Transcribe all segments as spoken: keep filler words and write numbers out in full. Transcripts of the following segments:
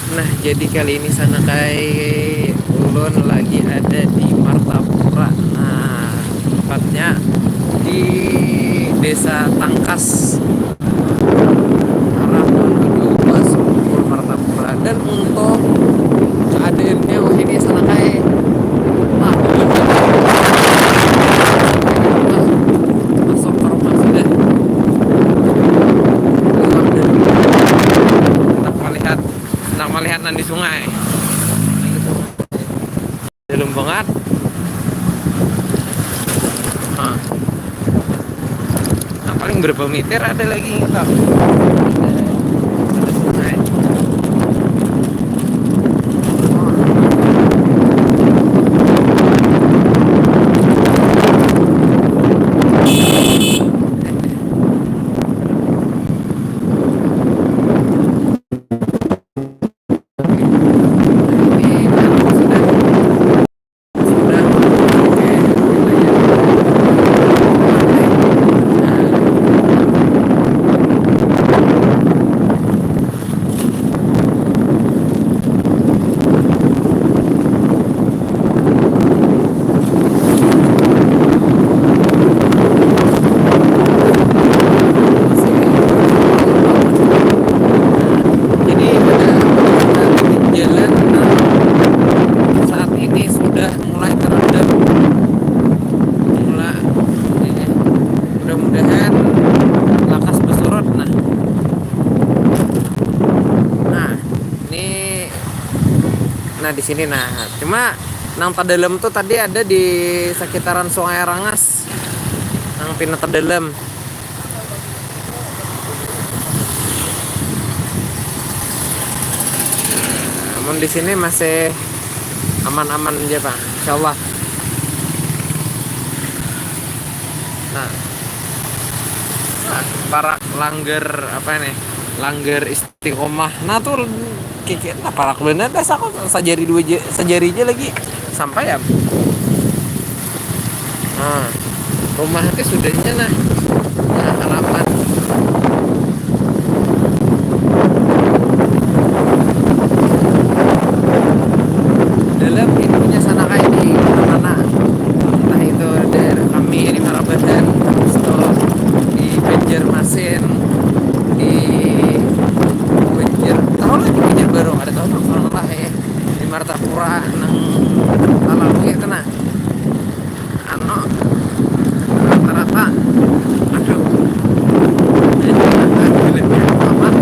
Nah, jadi kali ini sana kai ulun lagi ada di Martapura. Nah, tepatnya di Desa Tangkas, arah menuju ke Sumur Martapura. Dan untuk keadaannya, wah, ini sana kai, wah, masuk ke rumah sudah. Keluar dari rumah. Kita melihat Nang malihat nang di sungai. Dalam banget. Nah. Nah, paling berapa meter ada lagi kita. Ada sungai. Jadi pada jalan, nah, saat ini sudah mulai terendam. Mula ini, mudah-mudahan lakas besurut, nah. Nah, ini, nah, di sini, nah. Cuma nang tadalam tuh tadi ada di sekitaran Sungai Rangas. Nang pina tadalam. Namun di sini masih aman-aman aja, Bang. Insyaallah. Nah. Nah, parak langgar apa nih? Langgar istiqomah. Nah, tuh kiki, nah, parak bener dah, aku sajari dua ja-, sajari aja lagi. Sampai ya. Nah, rumah itu sudahnya, nah. Nah, harapan. Dalam itunya sana kayak di mana-mana. Entah itu daerah kami di Marabadan, habis itu di Banjarmasin, di Banjar, tahu lah, di Banjarbaru, ada tahu nang salah ya. Di Martapura, nang lalu itu, nah. Anu, rata-rata. Aduh. Ini amat.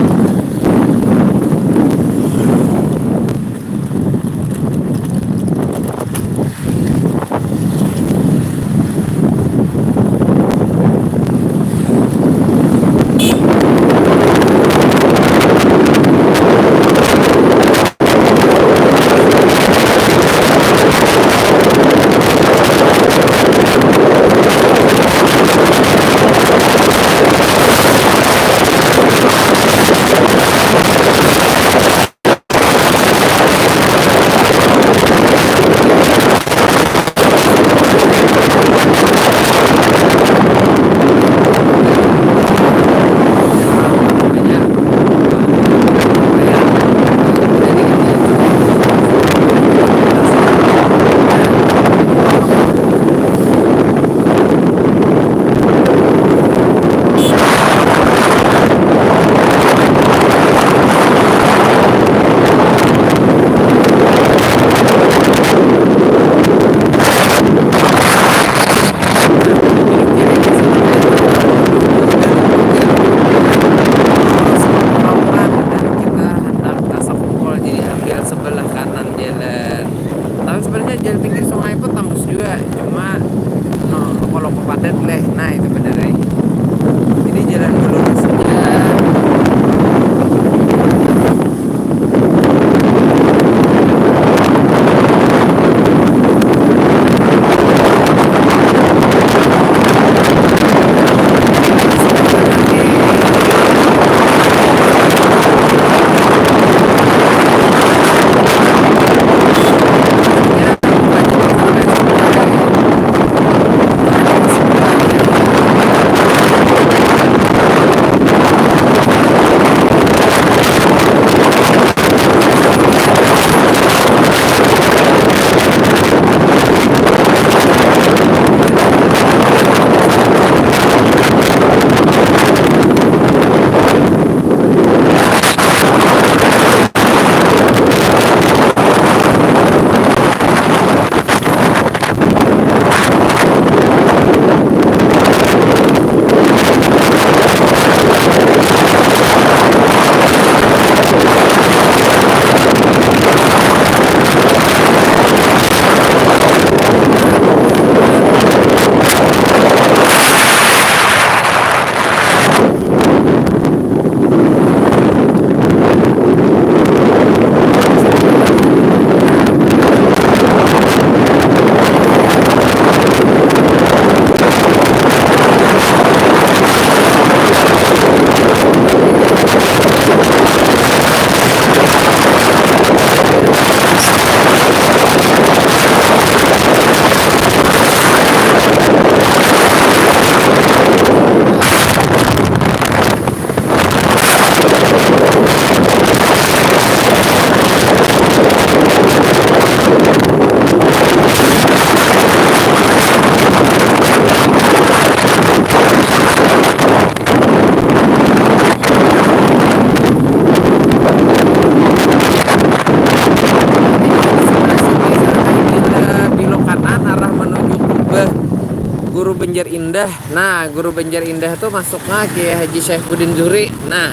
Banjar Indah. Nah, Guru Banjar Indah tuh masuknya Kiai Haji Syaifuddin Zuhri. Nah,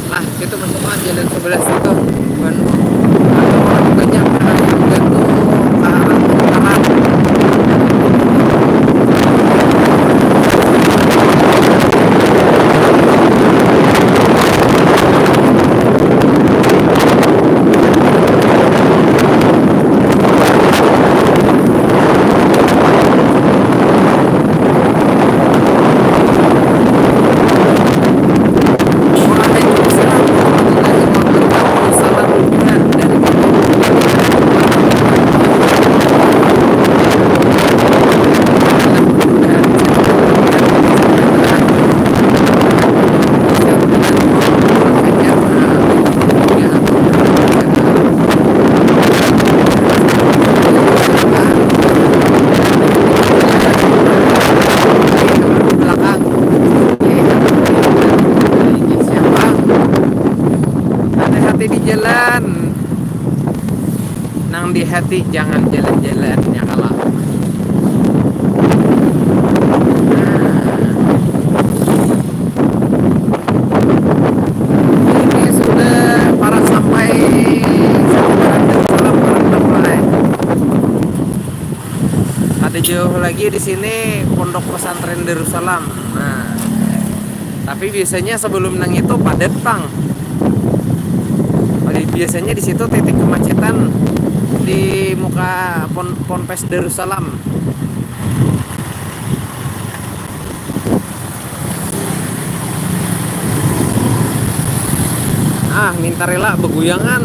lah, itu masuknya jalan sebelah situ. Ban-, banyak banget juga tuh ke arah Tongkaran. Hati-hati di jalan. Nang di hati jangan jalan-jalan, ya kalah. Nah. Ini sudah parak sampai sekitaran Darussalam, parak mulai. Ada jauh lagi di sini Pondok Pesantren Darussalam. Nah, tapi biasanya sebelum nang itu padat, pang. Biasanya di situ titik kemacetan di muka pon-, Ponpes Darussalam. Ah, minta rela beguyangan.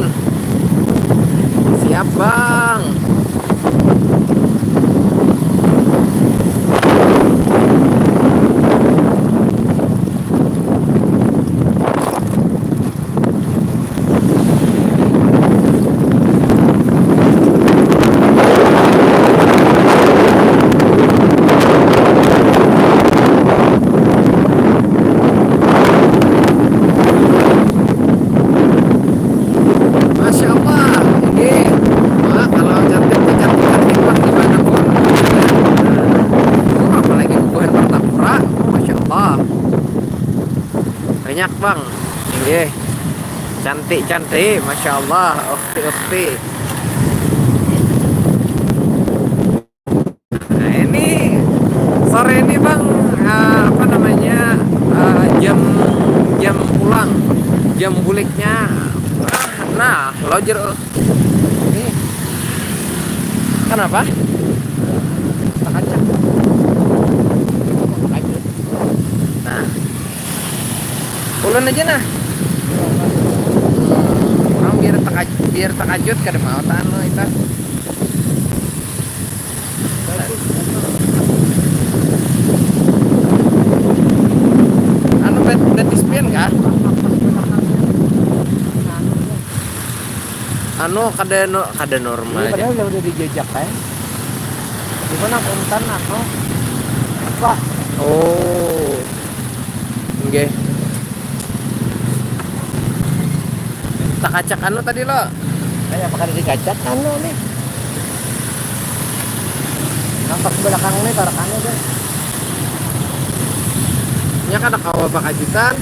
Siap, Bang. Masya Allah, ini. Wah, kalau cantik tuh cantik-cantik mah gimana pun. Apalagi bubuhan Martapura, oh, Masya Allah. Banyak, Bang. Nggih. Cantik-cantik, Masya Allah. Ukti-ukti. Nah, ini sore ini, Bang, eh, apa namanya, eh, jam, jam pulang, jam buliknya. Nah, lo jero. Ini. Kenapa? Takacak. Takacak. Nah. Ulun aja nah. Orang biar takaj-, biar takajut kada mau tanu itu. Anu bet-, betis pian kah? Anu kada no-, kada normal. Iya, aja. Padahal udah, udah dijajak kan. Gimana kontan atau apa? Oh. Nggih. Takacak anu tadi lo. Kayak apa kada dikacak anu nih. Nampak belakang nih, tarak anu deh. Nya kada kawa bakajutan.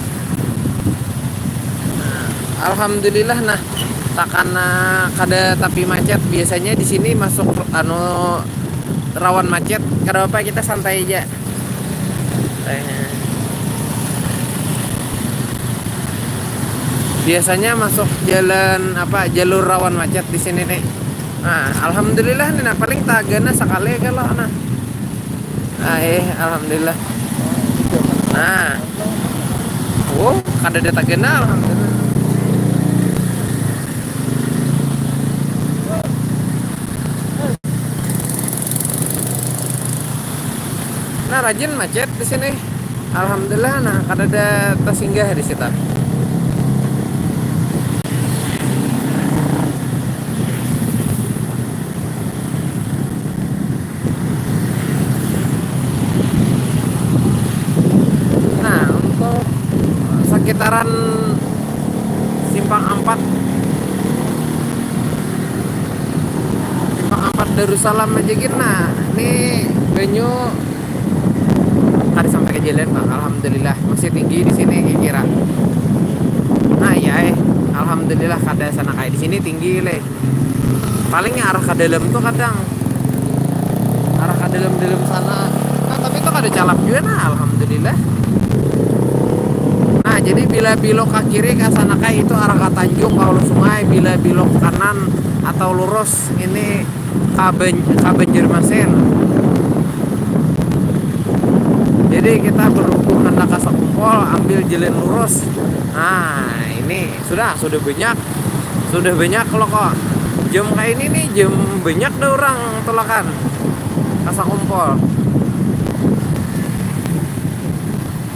Nah, alhamdulillah nah, takana kada tapi macet. Biasanya di sini masuk anu rawan macet. Kada apa, kita santai aja. Biasanya masuk jalan apa, jalur rawan macet di sini nih. Nah, alhamdulillah nih, nah, paling tagana sakali kalau nah. Ah, eh, alhamdulillah. Nah. Wow, kada ada tagana, alhamdulillah. Nah, rajin macet di sini. Alhamdulillah, nah, kada ada tersinggah di situ. Nah, untuk sekitaran Simpang Ampat, Simpang Ampat Darussalam aja gitu. Nah, ini banyu kada sampai ke jalan, Bang. Alhamdulillah, masih tinggi di sini kira-kira. Nah, iya, eh. Alhamdulillah, kada sana kayak di sini tinggi, le. Palingnya arah ke dalam tuh kadang. Arah ke dalam-dalam sana. Nah, tapi itu kada calap juga, nah, alhamdulillah. Nah, jadi bila belok ke kiri ke sana kayak itu arah ke Tanjung, ke Hulu Sungai. Bila belok kanan atau lurus ini ke Ban-, ke Banjarmasin. Jadi kita berhubung hendak ke Sekumpol, ambil jalan lurus. Nah, ini sudah, sudah banyak. Sudah banyak kalau kok jam kayak ini nih, jam banyak dah orang tulakan ke Sekumpol.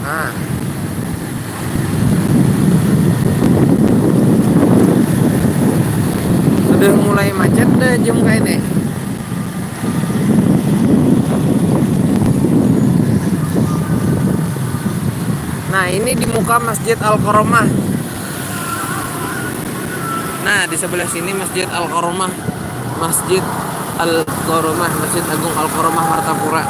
Nah. Sudah mulai macet dah jam kayak ini. Nah, ini di muka Masjid Al-Karomah. Nah, di sebelah sini Masjid Al-Karomah. Masjid Al-Karomah, Masjid Agung Al-Karomah Martapura.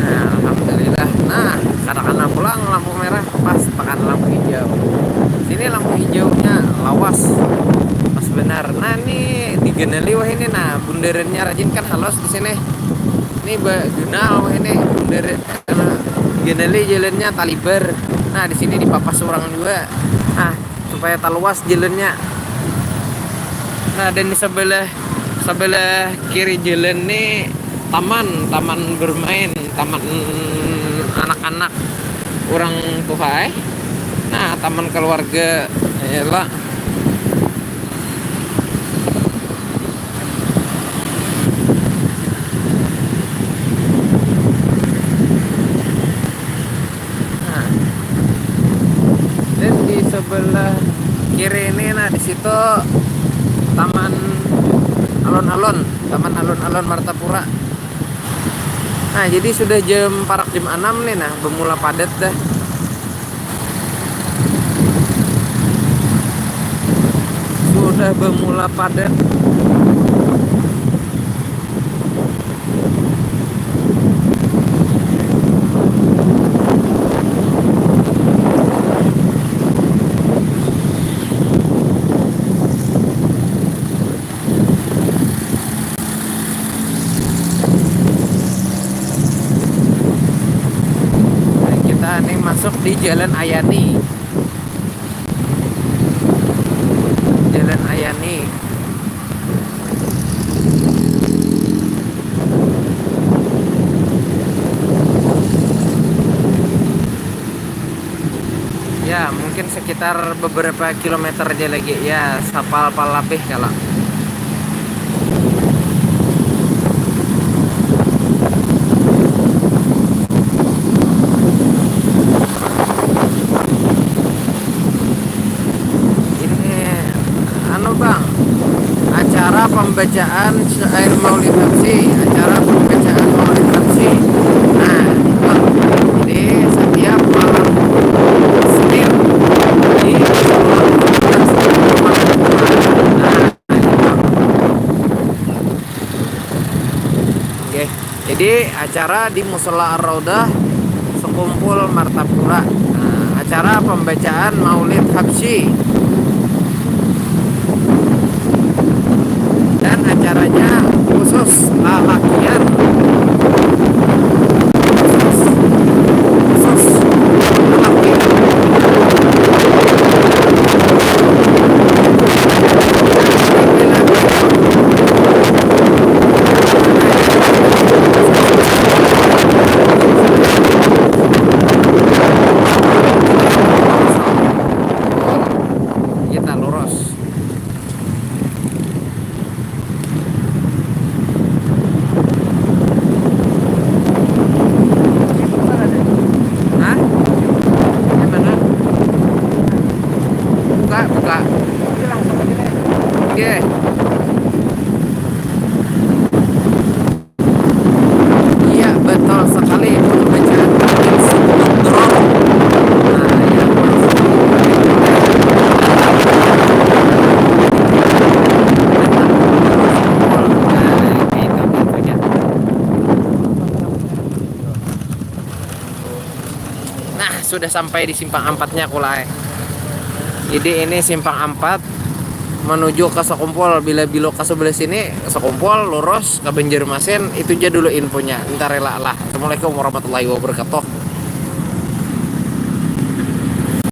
Nah, alhamdulillah. Nah, kada kena pulang lampu merah, pas tekan lampu hijau. Sini lampu hijaunya lawas. Pas benar. Nah, ini digeneli wah ini, nah, bundarannya rajin kan halus di sini. Ini ba-, ganal wah ini bundaran. Nah, digeneli jalannya talibar. Nah, di sini dipapas orang juga. Nah, supaya taluas jalannya. Nah, dan di sebelah, sebelah kiri jalan nih taman, taman bermain, taman anak-anak orang tua, eh. Nah, taman keluarga, ya lah. Nah. Dan di sebelah kiri ini, nah, di situ taman alun-alun, taman alun-alun Martapura. Nah, jadi sudah jam, parak jam enam nih, nah, bemula padat dah. Sudah bemula padat. Nah, kita nih masuk di Jalan Ayani. Jalan Ayani. Ya, mungkin sekitar beberapa kilometer aja lagi. Ya, sapal-pal lapih kalau. Ini, anu, Bang, acara pembacaan syair Maulid Habsyi, acara pembacaan Maulid Habsyi. Nah, Bang, ini setiap malam Senin di Nah, Oke. Jadi acara di Musola Ar-Raudhah Sekumpul Martapura. Nah, acara pembacaan Maulid Habsyi. Dan acaranya khusus lalakian. Khusus, khusus lalakian. Kita lurus. Sudah sampai di simpang ampatnya, kulai. Jadi ini simpang ampat menuju ke Sekumpul. Bila belok ke sebelah sini, Sekumpul, lurus ke Banjarmasin, itu aja dulu infonya. Entar rela lah. Assalamualaikum warahmatullahi wabarakatuh.